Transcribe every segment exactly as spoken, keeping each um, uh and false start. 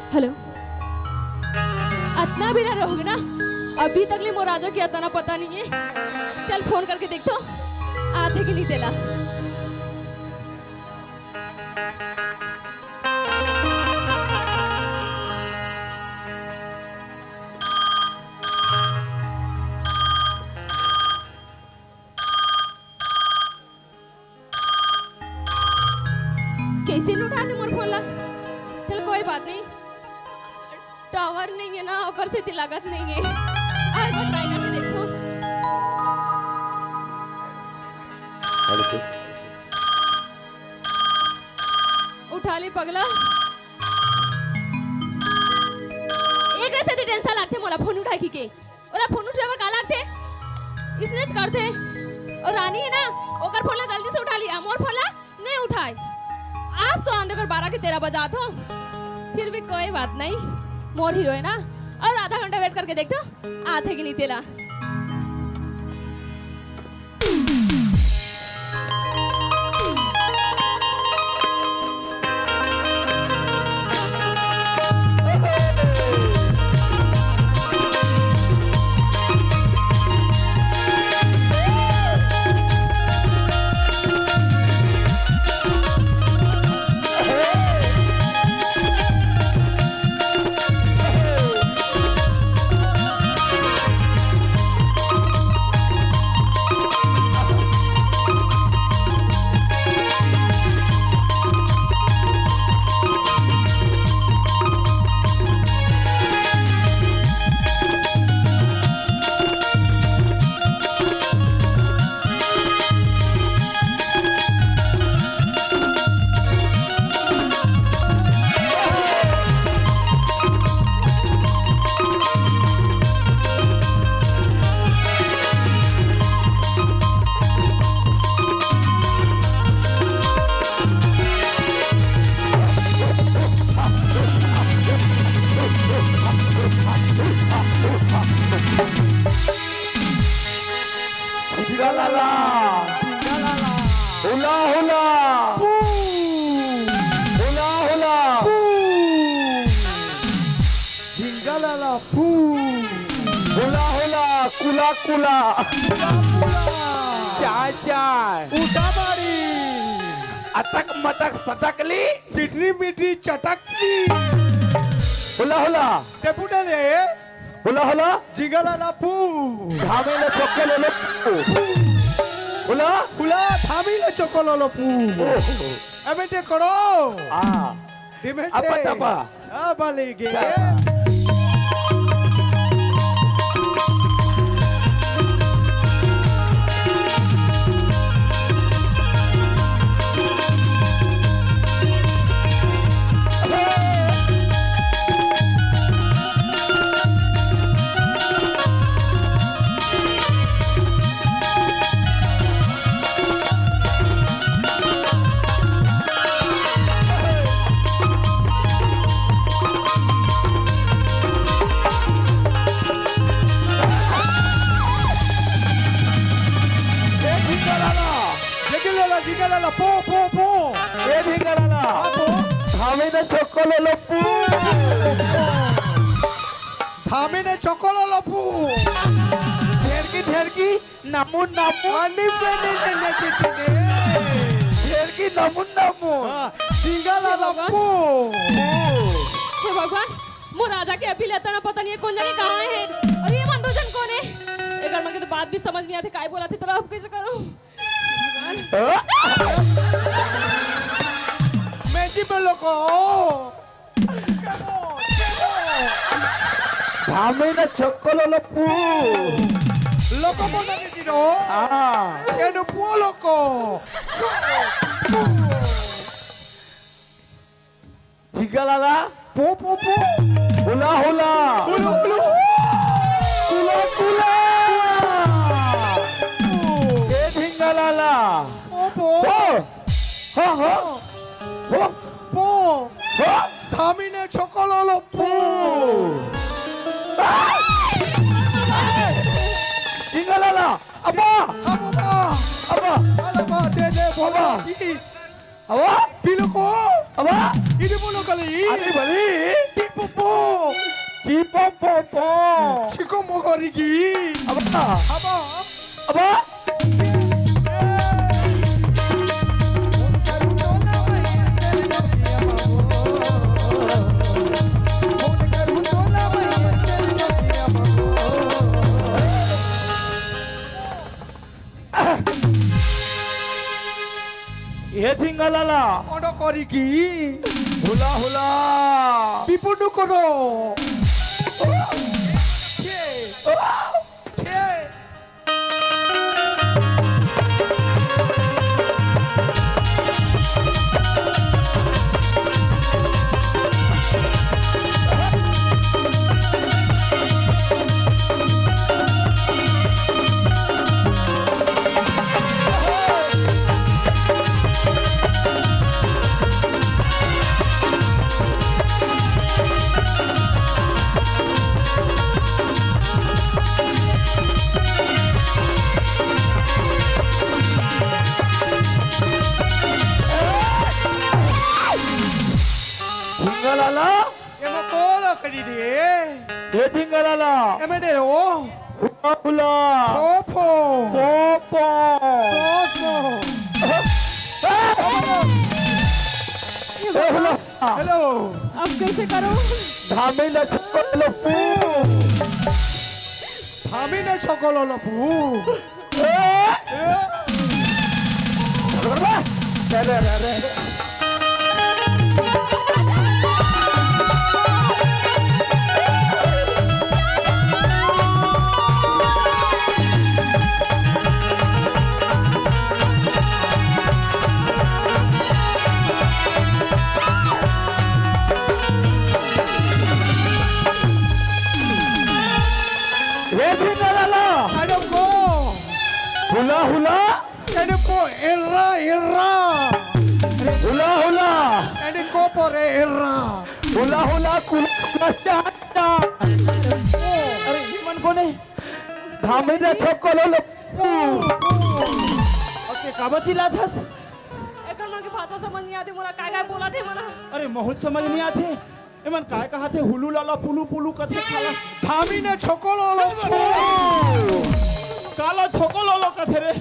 Hello, अतना बेरा रहोगे ना, अभी तक ले मोर राजा के अतना पता नहीं है। चल, फोन करके देखथों, आथे कि नहीं तेला। कइसे नइ उठाथे मोर फोन ला? चल, कोई बात नहीं, टावर नइ हे ना, ओकर सेती लागत नइ हे। आय, मैं ट्राई करके देखथों। हेलो। उठा ले पगला। एकरे सेती टेंशन लागथे मोला फोन उठाय के। ओला फोन उठाय बर का लागथे? इसनेच करथे। अउ रानी हे ना, ओकर फोन ला जल्दी से उठा लिया, मोर फोन ला नइ उठाय। आज तो आंधे कर बारह के तेरह बजात हों, फिर भी कोई बात नहीं, मोर हीरो हे ना। अउ आधा घंटा वेट करके देखथों, आथे कि नहीं तेला। झिंगा लाला। झिंगा लाला। हुला हुला। पू। हुला हुला। पू। झिंगा लाला। पू। हुला हुला। कुला कुला। कुला कुला। चाय चाय। उठा बाड़ी। अटक मटक सटकली। सिटरी मिटरी चटकली। Hula hula. ते पुटले। होला, होला। झिंगा लाला पू। धामी ले चोको लोलो पू। होला। होला, धामी ले चोको लोलो पू। ओहो। अबे ते करो। हाँ। दिमे अब छे। बतापा। आ, बली गे। क्या? ए झिंगा लाला। झिंगा लाला, झिंगा लाला, पो, पो, पो। ए झिंगा लाला। हाँ, पो। धामी ने चोको लोलो पू। धामी ने चोको लोलो पू। ढेरकी, ढेरकी, नमू, नमू। अनि पे ने, ने, ने, ने, ने, ने। ढेरकी, नमू, नमू। हाँ, झिंगा लाला पू। हे भगवान, मोर राजा के अभी ले अतना पता नहीं हे कोन जने कहाँ हे। अरे ये मन दू झन कोन हे? एकर मन के तो बात भी समझ नहीं आथे, काय बोलथे, तोला अब कइसे करूँ? मेजी में लोको। धामी ने चोको लोलो पू। लोको बोला नहीं रो। हाँ। ये नो पू लोको। झिंगा लाला। पो, पो, पो। Hula, hula. हुला, हुला। कुला, कुला। ए झिंगा लाला। पो, पो। पो। हाँ, हाँ। पो। पो। हाँ। धामी ने चोको लोलो पू। पू। झिंगा लाला। अब्बा। अब्बा। अब्बा। अब्बा, दे, दे, बाबा। अब्बा। अब्बा। पिलको। अबा। इदि बोलो कली। अरे बली। टिपो पो। टिपो पो पो। चिको मोगरी की। अबा। अबा। अबा। ए ढिंगा लाला। ओडो करी की। Hula hula. पिपुडू करो। छे। छे। ढिंगा लाला। एमा कोन लकड़ी रे? ए ढिंगा लाला। एमे दे ओ। हुला हुला। फो फो। पो पो। सो सो। ए हुला। हेलो। अब कैसे करूं? धामी न छको लो पू। धामी न छको लो पू। ए भी नराला। अरे को। Hula hula. अरे को एर्रा एर्रा। Hula hula. अरे को परे एर्रा। हुला हुला कुला कुला चाचा। अरे ये मन कोने? धामी ने ठोकलो लो। ओके, काबर चिल्लाथस? एकर मन के भाषा समझ नहीं आते, मोला काय काय बोला थे मना। अरे बहुत समझ नहीं आते। एमन काय कहा थे? हुलू लाला पुलू पुलू कथे खाला। धामी ने छोको लोलो पू। काला छोको लोलो कथे रे।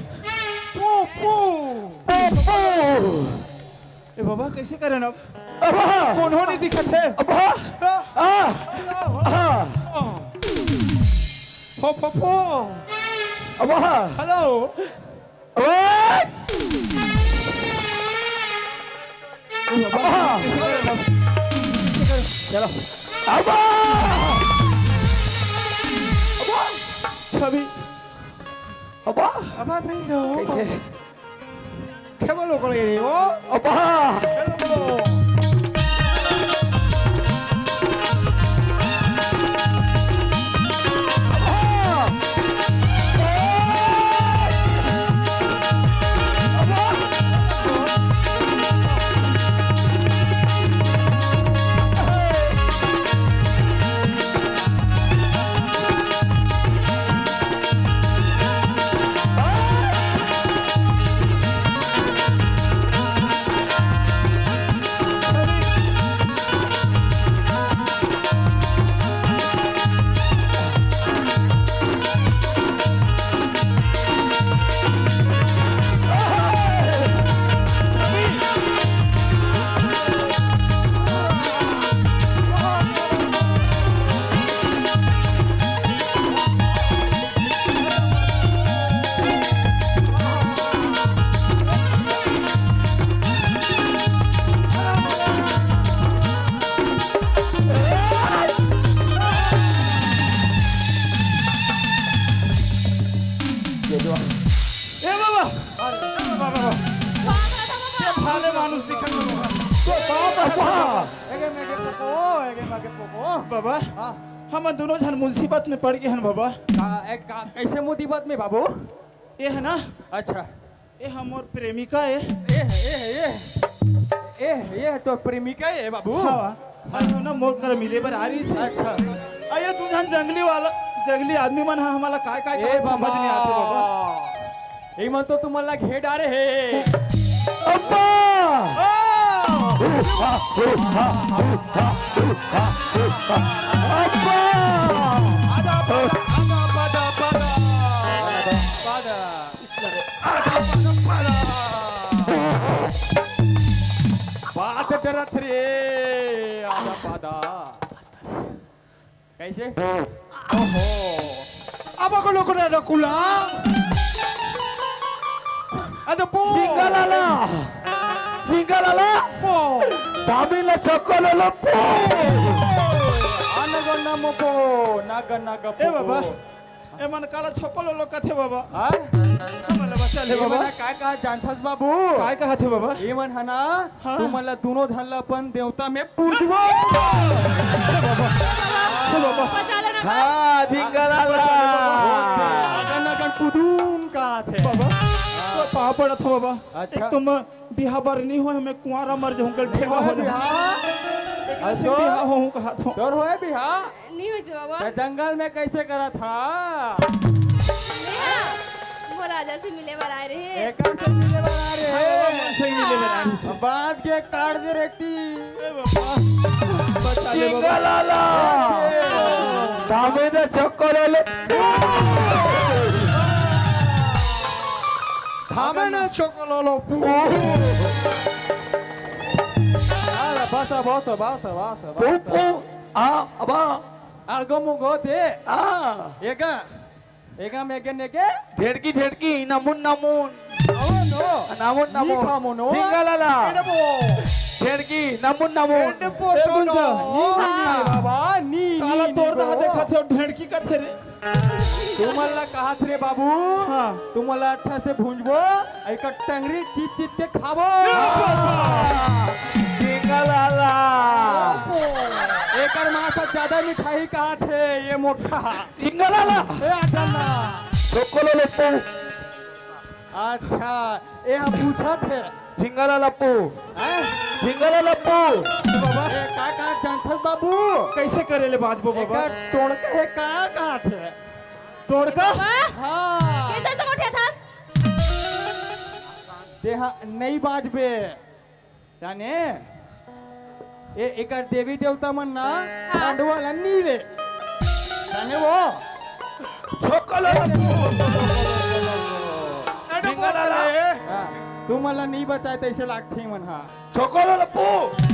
पू पू। पू पू। ए बाबा, कैसे करें अब? अबा। कोनो नहीं दिखत हे। अबा। आ। आ। फो फो फो। अबा। हेलो। ओए। ए बाबा, अबा। कैसे करें अब? चलो। अबा। अबा। छवि। अबा। अबा नहीं लो। कैसे? खेबो लोग ले रहे हो। अबा। खेबो लोग। ए बाबा, अरे बाबा, बाबा। ये भाले मानुष दिखा। तो बाबा। एगे मेगे पोको, एगे मेगे पोको। बाबा, हाँ। हम दोनों झन मुसीबत में पड़ गए हैं बाबा। का, ए, का, कैसे मुसीबत में बाबू? ये है ना? अच्छा। ये हमर प्रेमिका है। ए, ए, ए, ए, ये तो प्रेमिका है बाबू। हाँ, हाँ, ना मोर कर मिले बर आ रही से। अच्छा। आ, ये दू झन जंगली वाला, जंगली आदमी मन हा हमला काय, काय, ए काय समझ बाबा। नहीं आते बाबा। ए मन तो तुमन ला घेर डारे हे। अब्बा! आ! अब्बा! आधा पदा, आधा पदा, आधा पदा, आधा पदा। आधा पदा, पदा। बात डरत रे, आधा पदा। कैसे? ओहो। अब को लोग रे रकुला। अद पो। ढिंगा लाला। ढिंगा लाला। पो। धामी ला चक्कर लो पो। अनग नम पो, नग नग पो। ए बाबा, ए मन काला छोको लो लो कथे बाबा। हाँ? हमला बचा ले ये बाबा। मन काय कहा जानथस बाबू? काय कहा थे बाबा? ये मन हना हाँ। तुमन ला दोनों झन ला अपन देवता में पूजबो। हे बाबा। बचा लेना हाँ, ढिंगा लाला। अगन अगन कुदुम का थे। बाबा, तो पाँव पड़त हो बाबा। अच्छा। एक तो मैं बिहा बर नहीं हो, मैं कुंवारा मर जाऊं, कल ठेवा हो जाऊं। बिहा? एक से बिहा हो कहा था। तोर होए बिहा? नहीं होइस बाबा। त जंगल में कैसे करा था? मेहा, मोर राजा से मिले बर आए रहे। एकर से मिले बर आए रहे। हाँ, मन से मिले बर आए रहे। बांध के काट दे रेती। ए बाबा, बचा ले बाबा। ढिंगा लाला। धामे ना चक्कर ले। धामे ना चक्कर लो। आ, बस, बस, बस, बस, बस। पू, पू। आ, अबा। आगो मुगो दे। आ। एगा, एगा मेगे नेगे। ढेड़की, ढेड़की, नमुन, नमुन। आओ नो। नमुन, नी नमुन। खामो नो। ढिंगा लाला। एडबो। ढेड़की, नमुन, नमुन। एडबो ए सोनो। गुंजा। नी, नी, हाँ। बाबा, नी, काला नी, तोर नी दहा गो। देखा थे, ढेड़की का थे रे। तुमन ला कहा थे रे बाबू। हाँ। तुमन ला अच्छा से भूंजबो, एकर टंगरी चीच चीच के खाबो। ए बाबा। ढिंगा लाला। एकर माँ से ज्यादा मिठाई कहा थे, ये मोटा। ढिंगा लाला। ए, आटन ना। चोकोलो लप्पू। अच्छा, ए हम पूछत हे। ढिंगा लाला लप्पू। हैं? ढिंगा लाला लप्पू। बाबा। ए, का, का जानथस बाबू? कैसे करे ले बांचबो बाबा? एकर टोड़का हे का, का थे? टोड़का? बाबा। हाँ। कैसे समझे थस? देहा नहीं बांचबे। जाने? ए, एकर देवी देवता मन ना हाँ। ठंडवा ला नी रे। जाने वो? छोकलो। अरे ढिंगा लाला। हाँ, तू मन ला नी बचाए तैसे लागथे मन हा। छोकलो लप्पू।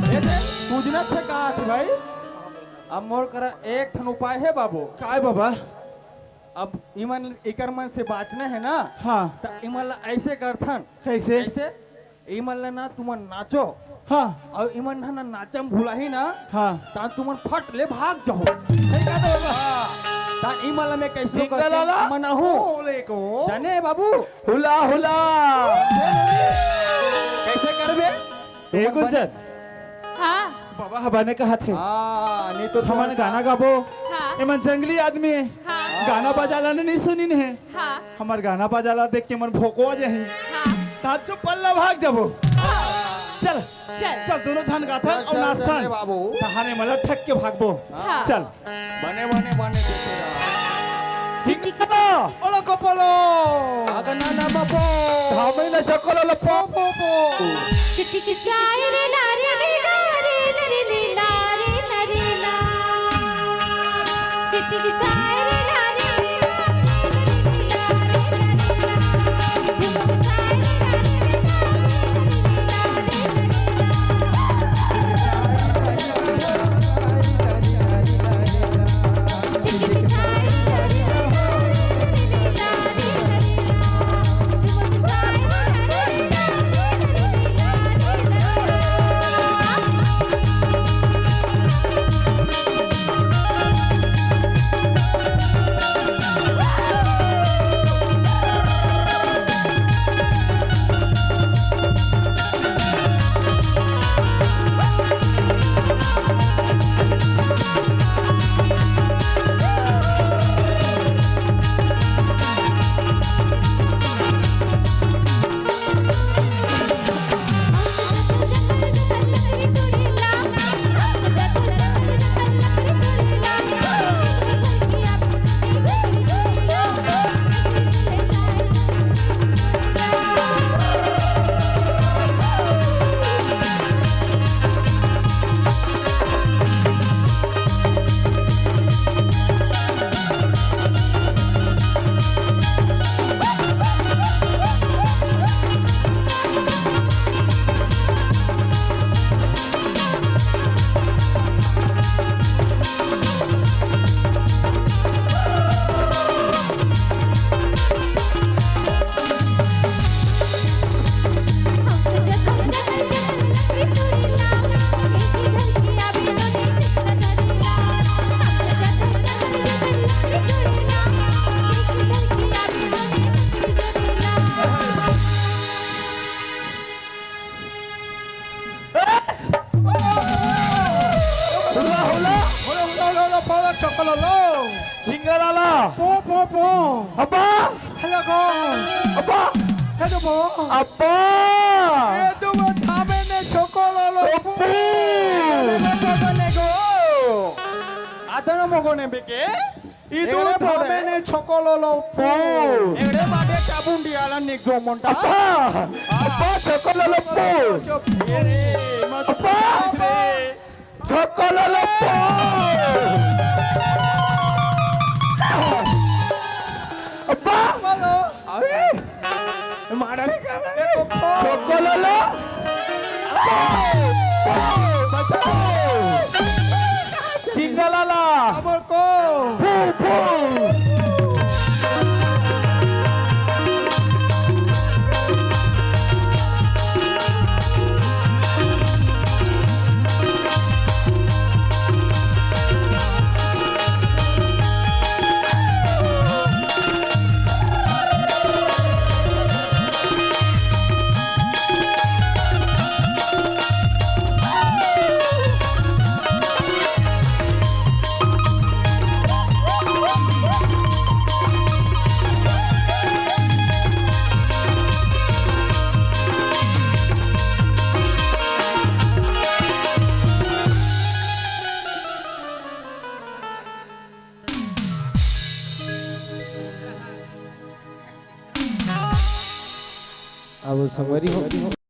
ए दे, पूजना से कहा थी भाई? अब मोर करा एक ठन उपाय है बाबू। काय बाबा? अब इमन, इकर मन से बांचना है ना? हाँ। त इमन ला ऐसे करथन। कैसे? ऐसे? इमन ला ना तुमन नाचो। हाँ। अउ इमन ह ना नाचम भुलाही ना। हाँ। तान तुमन फट ले भाग जाओ। सही कहा था बाबा। हाँ। तान इमन ला मैं कैसे ढिंगा करके लाला। मनाहूँ। ओ, ले को। जाने बाबू। Hula, hula. कैसे करबे? ए गुंजन। हाँ। बाबा हबा ने कहा थे। हाँ, नहीं तो हमन गाना गाबो। हाँ। एमन जंगली आदमी है। हाँ। गाना बजाला ने नहीं सुनी ने। हाँ। हमर गाना बजाला देख के मन भोकवा जाही। हाँ। तात जो पल्ला भाग जाबो। हाँ। चल। चल। चल, दोनों झन गाथन चल, अउ चल, नाचथन। चल रे बाबू। तहाने मला ठक के भागबो। हाँ। चल। बने, बने, बने, बेटे। चिट्टी, चिट्टी। ओलो कोपोलो। अगना ना बापो। धामे ना चकोलो लपो। पो, पो, पो। चिट्टी, चिट्टी। ला रे ला रे ला रे ला रे ला रे ला रे ला। चिट्टी, चिट्टी। ला रे ला रे ला रे ला रे ला। Hula, hula. Hula, hula, hula, hula, पाला, चकललो। हिंगलाला। पो, पो, पो। अब्बा। हेलो, गो। अब्बा। हेलो, बो। अब्बा। ए, तू वो थामे ने चकललो। अब्बू। ने गो। आदर मगो ने बेके। ई दू एगरे थामे बोले। ने चकललो पो। एगरे बाटे चाबुंडी आला निक जो मोंटा। अब्बा, अब्बा, चकललो पो। चुप। ए रे, मत अब्बा। रे। चकललो पो। अब्बा। बोलो। अरे, मारा रे का? देखो, खो। चकललो। बचाओ। सिंगलाला। अमर को। फू, फू। अब संगवारी हो।